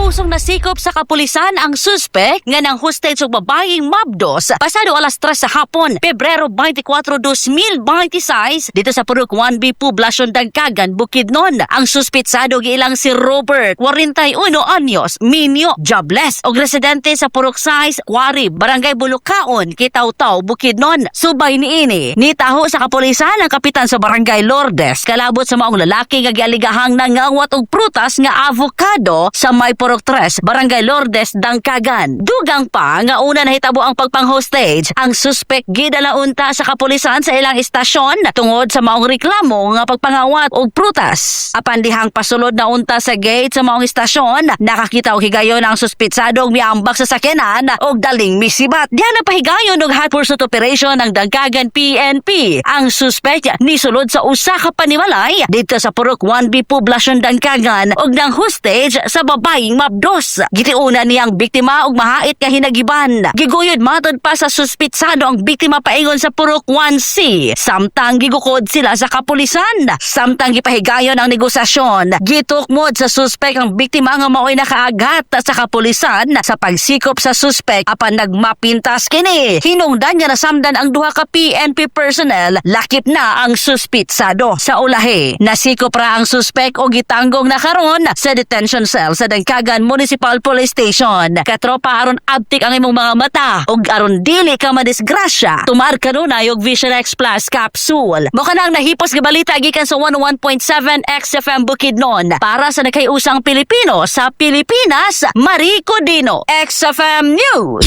Taus-pusong nasikop sa kapulisan ang suspek nga nang hostage og babaeng mabdos pasado alas 3 sa hapon, Pebrero 24, 2026, didto sa Purok 1B, Poblasyon Dangcagan, Bukidnon. Ang suspitsado giilang si Robert, 41 anyos, minyo, jobless, og residente sa Purok 6, Quarry, Barangay Bulucaon, Kitaotao, Bukidnon. Subay niini, nitaho sa kapulisan ang kapitan sa Barangay Lourdes kalabot sa maong lalaki nga gialigahang nangawat og prutas nga avocado sa may Purok 3, Barangay Lourdes, Dangcagan. Dugang pa nga una nahitabo ang pagpang-hostage, ang suspek gidala unta sa kapulisan sa ilang istasyon tungod sa maong reklamo nga pagpangawat og prutas. Apan dihang pasulod na unta sa gate sa maong istasyon, nakakita og higayon ang suspitsadong miambak sa sakyanan og daling misibat. Diha na pahigayon og hot pursuit operation ng Dangcagan PNP. Ang suspek nisulod sa usa ka panimalay didto sa Purok 1B, Poblasyon Dangcagan, og nang hostage sa babayeng mabdos. Gitiunan niyang biktima og mahait nga hinagiban. Giguyod matod pa sa suspitsado ang biktima paingon sa Purok 1C samtang gigukod sila sa kapulisan. Samtang gipahigayon ang negosasyon, gitukmod sa suspek ang biktima nga mao'y nakaagat sa kapulisan sa pagsikop sa suspek, apan nagmapintas kini. Hinungdan nga nasamdan ang duha ka PNP personnel, lakip na ang suspitsado. Sa ulahi, nasikop ra ang suspek og gitanggong na karon sa detention cell sa Dangcagan Municipal Police Station. Katropa, aron abtik ang imong mga mata ug aron dili ka madisgrasya, tumaar kanunay og Vision X Plus capsule. Mao kana ang nahipos nga balita gikan sa 101.7 XFM Bukidnon. Para sa nakaiusang Pilipino sa Pilipinas, Mariko Dino, XFM News.